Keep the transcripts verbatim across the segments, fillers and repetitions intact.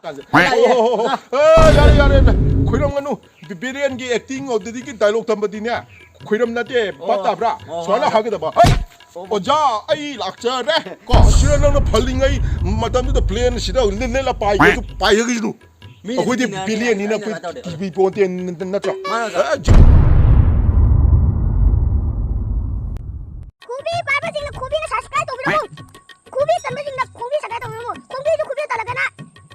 ꯀꯥꯟꯁꯦ꯫ ꯌꯥꯏꯌꯦ꯫ ꯑꯣ, ꯍꯣ, ꯍꯣ, ꯍꯣ꯫ ꯑꯦ, ꯌꯥꯔꯦ, ꯌꯥꯔꯦ, ꯌꯥꯔꯦ꯫ ꯈꯣꯏꯔꯝꯒꯅꯨ꯫ ꯕꯤ-, ꯕꯤꯔꯦꯟꯒꯤ acting ꯑꯗꯨꯗꯒꯤ dialogue ꯇꯝꯕꯗꯤꯅꯦ, ꯈꯣꯏꯔꯝ ꯅꯠꯇꯦ, ꯚꯥꯞ ꯑꯣ, ꯇꯥꯕ꯭ꯔꯥ? ꯑꯣ, ꯁꯨꯃꯥꯏꯅ ꯍꯣꯏ, ꯍꯣꯏ꯫ ꯍꯥꯏꯒꯗꯕ, "ꯍꯩ, ꯑꯣ, ꯑꯣꯖꯥ, ꯑꯩ ꯂꯥꯛꯆꯔꯦ꯫ ꯀꯣ, ꯁꯤꯗ ꯅꯪꯅ ꯐꯜꯂꯤꯉꯩ ꯃꯇꯝꯗꯨꯗ plane ꯁꯤꯗ ꯂꯤꯠ-, ꯂꯤꯠꯂ ꯄꯥꯏꯒꯦꯁꯨ ꯄꯥꯏꯍꯒꯤꯁꯅꯨ꯫ ꯃꯤꯅꯗꯤ ꯑꯩꯈꯣꯏꯗꯤ ꯀꯤꯅꯔꯅꯤ, villain ꯅꯤꯅ ꯑꯩꯅ ꯑꯩꯈꯣꯏ ꯀꯩꯅꯣ ꯇꯧꯔꯗꯤ꯫ ꯀꯤꯕꯤ ꯄꯣꯟꯇꯦ ꯅ-, ꯅ-, ꯅꯠꯇ꯭ꯔꯥ?" ꯃꯥꯅꯦ, ꯑꯣꯖꯥ꯫ ꯑ, ꯖꯤ-, ꯈꯨꯕꯤ ꯄꯥꯏꯕꯁꯤꯡꯅ ꯈꯨꯕꯤꯅ subscribe ꯇꯧꯕꯤꯔꯝꯃꯨ꯫ ꯈꯨꯕꯤ ꯇꯟꯕꯁꯤꯡꯅ ꯈꯨꯕꯤ subscribe ꯇꯧꯕꯤꯔꯝꯃꯨ꯫ ꯈꯣꯡꯕꯤꯁꯨ ꯈꯨꯕꯤ ꯇꯜꯂꯒꯅ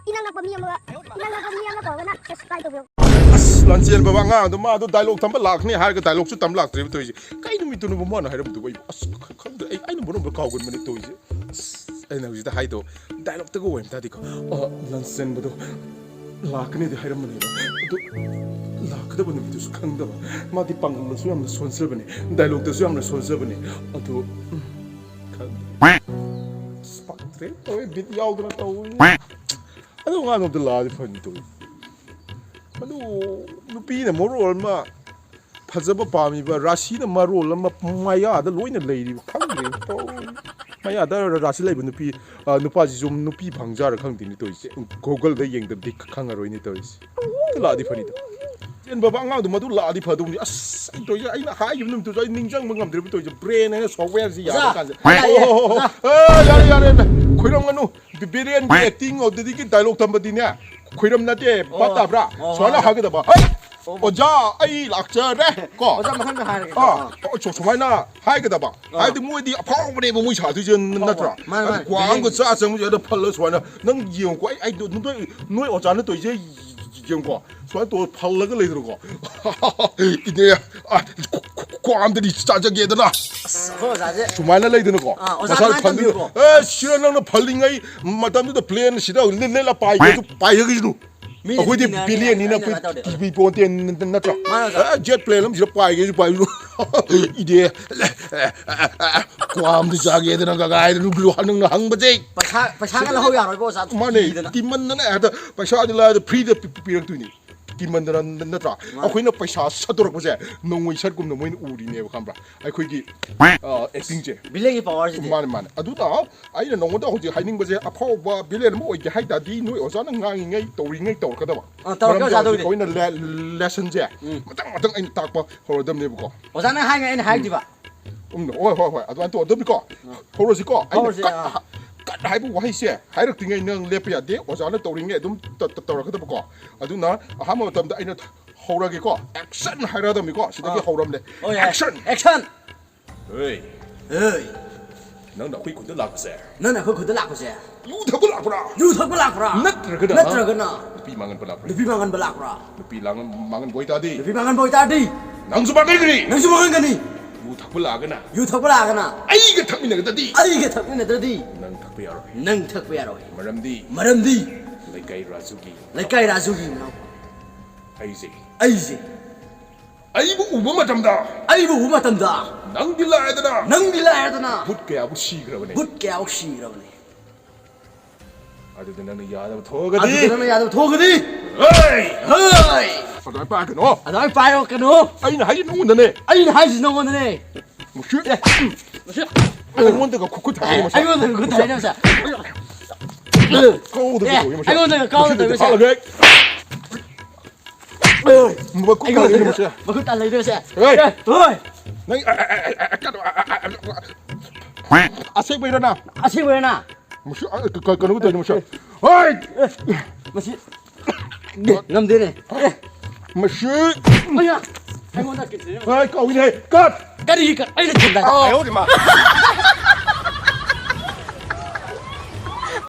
ꯏꯅꯛ ꯅꯛꯄ ꯃꯤ ꯑꯃꯒ, ꯏꯅꯛ ꯅꯛꯄ ꯃꯤ ꯑꯃ ꯀꯧꯔꯒꯅ subscribe ꯇꯧꯕꯤꯔꯝꯃꯨ꯫ ꯑꯁ, ꯂꯥꯟꯆꯦꯟꯕ ꯑꯉꯥꯡꯗꯣ, ꯃꯥꯗꯣ dialogue ꯇꯝꯕ ꯂꯥꯛꯀꯅꯤ ꯍꯥꯏꯔꯒ dialogue ꯁꯨ ꯇꯝ ꯂꯥꯛꯇ꯭ꯔꯤꯕ ꯇꯧꯔꯤꯁꯦ꯫ ꯀꯩ ꯅꯨꯃꯤꯠꯇꯨꯅꯣꯕ ꯃꯥꯅ ꯍꯥꯏꯔꯝꯕꯗꯨꯕꯨ? ꯑꯩꯕꯨ ꯑꯁ, ꯈ-, ꯈꯪꯗ꯭ꯔꯦ꯫ ꯑꯩ, ꯑꯩꯅ ꯃꯔꯣꯟ ꯑꯃ ꯀꯥꯎꯒꯟꯕꯅꯦ ꯇꯧꯔꯤꯁꯦ꯫ ꯑꯁ, ꯑꯩꯅ ꯍꯧꯖꯤꯛꯇ ꯍꯥꯏꯗꯣ dialogue ꯇꯒ ꯑꯣꯏꯔꯝ ꯇꯥꯗꯤꯀꯣ꯫ ꯑ, ꯂꯥꯟꯆꯦꯟꯕꯗꯣ ꯂꯥꯛꯀꯅꯤꯗꯤ ꯍꯥꯏꯔꯝꯕꯅꯦꯕ꯫ ꯑꯗꯨ ꯂꯥꯛꯀꯗꯕ ꯅꯨꯃꯤꯠꯇꯨꯁꯨ ꯈꯪꯗꯕ꯫ ꯃꯥꯗꯤ ꯄꯥꯡꯒꯜꯗꯁꯨ ꯌꯥꯝꯅ ꯁꯣꯟꯖꯕꯅꯦ, dialogue ꯇꯁꯨ ꯌꯥꯝꯅ ꯁꯣꯟꯖꯕꯅꯦ꯫ ꯑꯗꯨ, ꯎꯝ, ꯈꯪꯗꯦ꯫ ꯑꯁ, ꯄꯛꯇ꯭ꯔꯦ ꯇꯧꯋꯦ, ꯕꯤꯠ ꯌꯥꯎꯗꯅ ꯇꯧꯋꯦ꯫ ꯑꯗꯨ ꯑꯉꯥꯡꯗꯣ ꯑꯝꯇ ꯂꯥꯛꯑꯗꯤ ꯐꯅꯤ ꯇꯧꯋꯦ꯫ ꯑꯗꯨ ꯅꯨꯄꯤꯅ ꯃꯔꯣꯜ ꯑꯃ ꯐꯖꯕ ꯄꯥꯝꯃꯤꯕ, ꯔꯥꯁꯤꯅ ꯃꯔꯣꯜ ꯑꯃ ꯃꯌꯥꯗ ꯂꯣꯏꯅ ꯂꯩꯔꯤꯕ, ꯈꯪꯗ꯭ꯔꯦ ꯇꯧꯔꯤ꯫ ꯃꯌꯥꯗ ꯔꯥꯁꯤ ꯂꯩꯕ ꯅꯨꯄꯤ, ꯑ, ꯅꯨꯄꯥꯁꯤꯁꯨ ꯅꯨꯄꯤ ꯐꯪꯖꯥꯔ ꯈꯪꯗꯦꯅꯦ ꯇꯧꯔꯤꯁꯦ꯫ Google ꯗ ꯌꯦꯡꯗꯕꯗꯤ ꯈꯪꯉꯔꯣꯏꯅꯦ ꯇꯧꯔꯤꯁꯦ꯫ ꯑꯗꯨ ꯂꯥꯛꯑꯗꯤ ꯐꯅꯤꯗ꯫ ꯆꯦꯟ ꯕꯕꯥ ꯑꯉꯥꯡꯗꯣ ꯃꯗꯨ ꯂꯥꯛꯑꯗꯤ ꯐꯗꯧꯅꯤ꯫ ꯑꯁ, ꯑꯩ ꯇꯧꯔꯤꯁꯦ, ꯑꯩꯅ ꯍꯥꯏꯈꯤꯕ ꯅꯨꯃꯤꯠꯇꯨꯁꯨ ꯑꯩ ꯅꯤꯡꯁꯤꯡꯕ ꯉꯝꯗ꯭ꯔꯤꯕ ꯇꯧꯔꯤꯁꯦ꯫ Brain ꯍꯥꯏꯅ software ꯁꯤ ꯌꯥꯗ꯭ꯔ ꯑꯣꯖꯥ, ꯀꯥꯟꯁꯤꯗ꯫ ꯑꯣꯖꯥ, ꯑꯣ, ꯍꯣ, ꯍꯣ, ꯍꯣ꯫ ꯑꯣꯖꯥ꯫ ꯑꯦ, ꯌꯥꯔꯦ, ꯌꯥꯔꯦ, ꯌꯥꯔꯦ꯫ ꯈꯣꯏꯔꯝꯒꯅꯨ꯫ ꯕꯤ-, ꯕꯤꯔꯦꯟꯒꯤ ꯑꯦ꯫ Acting ꯑꯗꯨꯗꯒꯤ dialogue ꯇꯝꯕꯗꯤꯅꯦ, ꯈꯣꯏꯔꯝ ꯅꯠꯇꯦ, ꯚꯥꯞ ꯑꯣ, ꯇꯥꯕ꯭ꯔꯥ? ꯑꯣ, ꯁꯨꯃꯥꯏꯅ ꯍꯣꯏ, ꯍꯣꯏ꯫ ꯍꯥꯏꯒꯗꯕ, "ꯍꯩ, ꯑꯣ꯫ ꯑꯣꯖꯥ, ꯑꯩ ꯂꯥꯛꯆꯔꯦ", ꯀꯣ꯫ ꯑꯣꯖꯥ, ꯃꯊꯪꯗ ꯍꯥꯏꯔꯒꯦꯀꯣ꯫ ꯑꯥ, ꯑꯥ꯫ ꯑꯣ, ꯁꯨ-, ꯁꯨꯃꯥꯏꯅ ꯍꯥꯏꯒꯗꯕ꯫ ꯑꯥ꯫ ꯍꯥꯏꯗꯤ ꯃꯣꯏꯗꯤ ꯑꯐꯥꯎꯕꯅꯦꯕ ꯃꯣꯏ ꯁꯥꯗꯣꯏꯁꯦ, ꯅ-, ꯑꯐꯥꯎꯕ꯫ ꯅꯠꯇ꯭ꯔꯥ? ꯃꯥꯅꯦ, ꯍꯥꯏꯗꯤ ꯃꯥꯅꯦ, ꯀ꯭ꯋꯥ ꯑꯃꯒ ꯕꯤꯔꯦꯟꯒꯤ꯫ ꯆꯥ ꯆꯪꯕꯁꯦ ꯑꯗ ꯐꯜꯂ ꯁꯨꯃꯥꯏꯅ, ꯅꯪ ꯌꯦꯡꯉꯨꯀꯣ, ꯑꯩ, ꯑꯩ, ꯅꯣꯏ, ꯅꯣꯏ ꯑꯣꯖꯥꯅ ꯇꯧꯔꯤꯁꯦ ꯌꯦꯡꯉꯨꯀꯣ꯫ ꯁꯨꯃꯥꯏꯅ ꯇꯧꯔ ꯐꯜꯂꯒ ꯂꯩꯗꯅꯀꯣ꯫ "ꯏꯅꯦ, ꯑ, ꯀ꯭ꯋꯥ ꯑꯝꯇꯗꯤ ꯆꯥꯖꯒꯦꯗꯅ"꯫ ꯑꯁ, ꯑꯩꯈꯣꯏ ꯑꯣꯖꯥꯁꯦ꯫ ꯁꯨꯃꯥꯏꯅ ꯂꯩꯗꯅꯀꯣ꯫ ꯑꯥ, ꯑꯣꯖꯥ ꯃꯁꯥꯅ ꯑꯗꯨꯃꯥꯏꯅ ꯐꯝꯗꯨꯅ, ꯇꯝꯕꯤꯌꯨꯀꯣ꯫ "ꯑꯦ, ꯁꯤꯗ ꯅꯪꯅ ꯐꯜꯂꯤꯉꯩ ꯃꯇꯝꯗꯨꯗ plane ꯁꯤꯗ ꯂꯤꯠ-, ꯂꯤꯠꯂ ꯄꯥꯏꯒꯦꯁꯨ ꯄꯥꯏꯖꯈꯤꯁꯅꯨ꯫ ꯃꯤꯅꯗꯤ ꯑꯩꯈꯣꯏꯗꯤ ꯀꯤꯅꯔꯅꯤ, villain ꯅꯤꯅ ꯑꯩꯅ ꯑꯩꯈꯣꯏ ꯀꯩꯅꯣ ꯇꯧꯔꯗꯤ꯫ ꯀꯤꯕꯤ ꯄꯣꯟꯇꯦ ꯅ-, ꯅ-, ꯅꯠꯇ꯭ꯔꯥ? ꯃꯥꯅꯦ, ꯑꯣꯖꯥ꯫ "ꯑꯦ, jet plane ꯑꯃ ꯁꯤꯗ ꯄꯥꯏꯒꯦꯁꯨ ꯄꯥꯏꯖꯈꯤꯁꯅꯨ"꯫ "ꯏꯗꯦ, ꯑꯦ, ꯑꯦ, ꯑꯦ, ꯑꯦ, ꯀ꯭ꯋꯥ ꯑꯝꯇ ꯆꯥꯒꯦꯗꯅ ꯀꯀꯥ" ꯍꯥꯏꯗꯅ ꯅꯪꯅ ꯍꯪꯕꯁꯦ꯫ ꯄꯩꯁꯥ, ꯄꯩꯁꯥꯒ ꯂꯧꯍꯧ ꯌꯥꯔꯣꯏꯀꯣ, ꯑꯣꯖꯥ꯫ ꯃꯥꯅꯦ, ꯀꯤꯗꯅ꯫ ꯀꯤꯃꯟꯗꯅ ꯍꯦꯛꯇ ꯄꯩꯁꯥꯗꯤ ꯂꯥꯏꯔꯗ free ꯗ ꯄꯤ-, ꯄꯤꯔꯛꯇꯣꯏꯅꯤ꯫ ꯀꯤꯃꯟꯗꯅ ꯅꯠꯇ꯭ꯔꯥ? ꯑꯩꯈꯣꯏꯅ ꯄꯩꯁꯥ ꯁꯠꯇꯣꯔꯛꯄꯁꯦ ꯅꯣꯡꯃꯩ ꯁꯠꯀꯨꯝꯅ ꯃꯣꯏꯅ ꯎꯔꯤꯅꯦꯕ, ꯈꯪꯕ꯭ꯔꯥ? ꯑꯩꯈꯣꯏꯒꯤ ꯑꯦꯛꯇꯤꯡꯁꯦ꯫ ꯚꯤꯂꯦꯟꯒꯤ ꯄꯋꯥꯔꯁꯤꯗꯤ꯫ ꯃꯥꯅꯦ, ꯃꯥꯅꯦ꯫ ꯑꯗꯨꯅ ꯑꯩꯅ ꯅꯉꯣꯟꯗ ꯍꯧꯖꯤꯛ ꯍꯥꯏꯅꯤꯡꯕꯁꯦ, ꯑꯐꯥꯎꯕ ꯚꯤꯂꯦꯟ ꯑꯃ ꯑꯣꯏꯒꯦ ꯍꯥꯏ ꯇꯥꯔꯗꯤ ꯅꯣꯏ ꯑꯣꯖꯥꯅ ꯉꯥꯡꯉꯤꯉꯩ ꯇꯧꯔꯤꯉꯩ ꯇꯧꯔꯛꯀꯗꯕ꯫ ꯑꯥ, ꯇꯧꯔꯛꯀꯦ, ꯃꯔꯝꯗꯤ ꯑꯣꯖꯥ, ꯍꯧꯖꯤꯛ ꯇꯧꯔꯤꯗꯤ꯫ ꯑꯩꯈꯣꯏꯅ ꯂꯦ-, ꯂꯦꯁꯟꯁꯦ ꯎꯝ꯫ ꯃꯊꯪ ꯃꯊꯪ ꯑꯩꯅ ꯇꯥꯛꯄ ꯍꯧꯔꯗꯕꯅꯦꯕꯀꯣ꯫ ꯑꯣꯖꯥꯅ ꯍꯥꯏꯉꯩ ꯑꯩꯅ ꯍꯥꯏꯗꯤꯕ꯫ ꯎꯝ, ꯍꯣꯏ, ꯍꯣꯏ, ꯍꯣꯏ, ꯑꯗꯨꯃꯥꯏꯅ ꯇꯧꯔꯗꯕꯅꯤꯀꯣ꯫ ꯍꯧꯔꯁꯤꯀꯣ꯫ ꯑꯩꯅ ꯍꯧꯔꯁꯤ, ꯀꯠ ꯑꯥ꯫ ꯍꯥ-, ꯀꯠ ꯍꯥꯏꯕ ꯋꯥꯍꯩꯁꯦ ꯍꯥꯏꯔꯛꯇ꯭ꯔꯤꯉꯩ ꯅꯪ ꯂꯦꯞꯄ ꯌꯥꯗꯦ꯫ ꯑꯣꯖꯥꯅ ꯇꯧꯔꯤꯉꯩ ꯑꯗꯨꯝ ꯇ-, ꯇ-, ꯇꯧꯔꯛꯀꯗꯕꯀꯣ꯫ ꯑꯗꯨꯅ ꯑꯍꯥꯟꯕ ꯃꯇꯝꯗ ꯑꯩꯅ ꯍꯧꯔꯒꯦꯀꯣ꯫ ꯑꯦꯛꯁꯟ ꯍꯥꯏꯔꯛꯑꯗꯕꯅꯤꯀꯣ꯫ ꯁꯤꯗꯒꯤ ꯑꯥ꯫ ꯍꯧꯔꯝꯅꯦ꯫ ꯍꯣꯏ, ꯌꯥꯏ꯫ ꯑꯦꯛꯁꯟ! ꯑꯦꯛꯁꯟ! ꯍꯦ! ꯍꯦ! ꯅꯪꯅ ꯑꯩꯈꯣꯏ ꯈꯨꯟꯗ ꯂꯥꯛꯄꯁꯦ ꯅꯪꯅ ꯑꯩꯈꯣꯏ ꯈꯨꯟꯗ ꯂꯥꯛꯄꯁꯦ ꯌꯨ ꯊꯛꯄ ꯂꯥꯛꯄ꯭ꯔꯥ? ꯌꯨ ꯊꯛꯄ ꯂꯥꯛꯄ꯭ꯔꯥ? ꯅꯠꯇ꯭ꯔꯒꯅ ꯅꯠꯇ꯭ꯔꯒꯅ ꯅꯨꯄꯤ ꯃꯥꯡꯍꯟꯕ ꯂꯥꯛꯄ꯭ꯔꯥ? ꯅꯨꯄꯤ ꯃꯥꯡꯍꯟꯕ ꯂꯥꯛꯄ꯭ꯔꯥ? ꯅꯨꯄꯤ ꯂꯥꯡ-, ꯃꯥꯡꯍꯟꯕ ꯑꯣꯏꯇꯥꯔꯗꯤ ꯅꯨꯄꯤ ꯃꯥꯡꯍꯟꯕ ꯑꯣꯏꯇꯥꯔꯗꯤ ꯅꯪꯁꯨ ꯃꯥꯡꯍꯟꯒꯅꯤ! ꯅꯪꯁꯨ ꯃꯥꯡꯍꯟꯒꯅꯤ! ꯌꯨ ꯊꯛꯄ ꯂꯥꯛꯑꯒꯅ ꯌꯨ ꯊꯛꯄ ꯂꯥꯛꯑꯒꯅ ꯑꯩꯒ ꯊꯛꯃꯤꯟꯅꯒꯗ꯭ꯔꯗꯤ ꯑꯩꯒ ꯊꯛꯃꯤꯟꯅꯗ꯭ꯔꯗꯤ ꯅꯪ ꯊꯛꯄ ꯌꯥꯔꯣꯏ꯫ ꯅꯪ ꯊꯛꯄ ꯌꯥꯔꯣꯏ꯫ ꯃꯔꯝꯗꯤ ꯃꯔꯝꯗꯤ ꯂꯩꯀꯥꯏ ꯔꯥꯖꯨꯒꯤ ꯂꯩꯀꯥꯏ ꯔꯥꯖꯨꯒꯤ ꯃꯅꯥꯎ ꯑꯩꯁꯦ ꯑꯩꯁꯦ ꯑꯩꯕꯨ ꯎꯕ ꯃꯇꯝꯗ ꯑꯩꯕꯨ ꯎꯕ ꯃꯇꯝꯗ ꯅꯪꯗꯤ ꯂꯥꯏꯔꯗꯅ ꯅꯪꯗꯤ ꯂꯥꯏꯔꯗꯅ ꯚꯨꯠ ꯀꯌꯥꯕꯨ ꯁꯤꯈ꯭ꯔꯕꯅꯦ꯫ ꯚꯨꯠ ꯀꯌꯥꯕꯨ ꯁꯤꯈ꯭ꯔꯕꯅꯦ꯫ ꯑꯗꯨꯗ ꯅꯪꯅ ꯌꯥꯗꯕ ꯊꯣꯛꯑꯒꯗꯤ ꯑꯗꯨꯗ ꯅꯪꯅ ꯌꯥꯗꯕ ꯊꯣꯛꯑꯒꯗꯤ ꯍꯦ! ꯍꯣꯏ! ꯑꯗꯨꯃꯥꯏꯅ ꯄꯥꯏꯔꯛꯀꯅꯣ꯫ ꯑꯗꯨꯃꯥꯏꯅ ꯄꯥꯏꯔꯛꯀꯅꯨ꯫ ꯑꯩꯅ ꯍꯥꯏꯁꯤ ꯅꯉꯣꯟꯗꯅꯦ꯫ ꯑꯩꯅ ꯍꯥꯏꯁꯤ ꯅꯉꯣꯟꯗꯅꯦ꯫ ꯃꯁꯤ ꯑꯦ, ꯃꯁꯤ ꯑꯩꯉꯣꯟꯗꯒ ꯈꯨꯠ ꯈꯨꯠ ꯊꯥꯏ ꯃꯁꯤ꯫ ꯑꯩꯉꯣꯟꯗꯒ ꯈꯨꯠ ꯊꯥꯏ ꯃꯁꯤ꯫ ꯀꯧꯗꯒ ꯑꯦ, ꯇꯧꯏ ꯃꯁꯤ꯫ ꯑꯩꯉꯣꯟꯗꯒ ꯀꯧꯗ ꯃꯁꯤꯗꯤ ꯇꯧꯏ ꯃꯁꯤ꯫ ꯊꯥꯜꯂꯒꯦ꯫ ꯃꯈꯨꯠ ꯑꯩꯉꯣꯟꯗꯒ ꯊꯥꯜꯂꯒꯦ ꯃꯁꯤ꯫ ꯃꯈꯨꯠ ꯊꯥꯜꯂꯒꯦ ꯃꯁꯤ꯫ ꯍꯦ! ꯑꯦ, ꯍꯣꯏ! ꯅꯪ ꯑ-, ꯑ-, ꯑ-, ꯑ-, ꯀꯩꯅꯣ, ꯑ-, ꯑ-, ꯑ-, ꯑ-, ꯑꯁꯦꯡꯕꯩꯔꯣ ꯅꯪ? ꯑꯁꯦꯡꯕꯩꯔꯣ ꯅꯪ? ꯃꯁꯤ, ꯑ, ꯀ-, ꯀ-, ꯀꯩꯅꯣ ꯇꯧꯔꯤꯅꯦ ꯃꯁꯤ꯫ ꯍꯣꯏ! ꯑꯦ, ꯃꯁꯤ ꯉꯝꯗꯦꯅꯦ꯫ ꯑꯦ, ꯃꯁꯤ꯫ ꯑꯌꯥ! ꯑꯩꯉꯣꯟꯗ ꯀꯤꯠꯁꯤꯅꯦ꯫ ꯍꯣꯏ, ꯀꯧꯏꯅꯦ꯫ ꯀꯠ! ꯀꯔꯤꯒꯤ ꯀꯠ? ꯑꯩꯅ ꯊꯤꯟꯗꯥꯏ꯫ ꯑꯥ꯫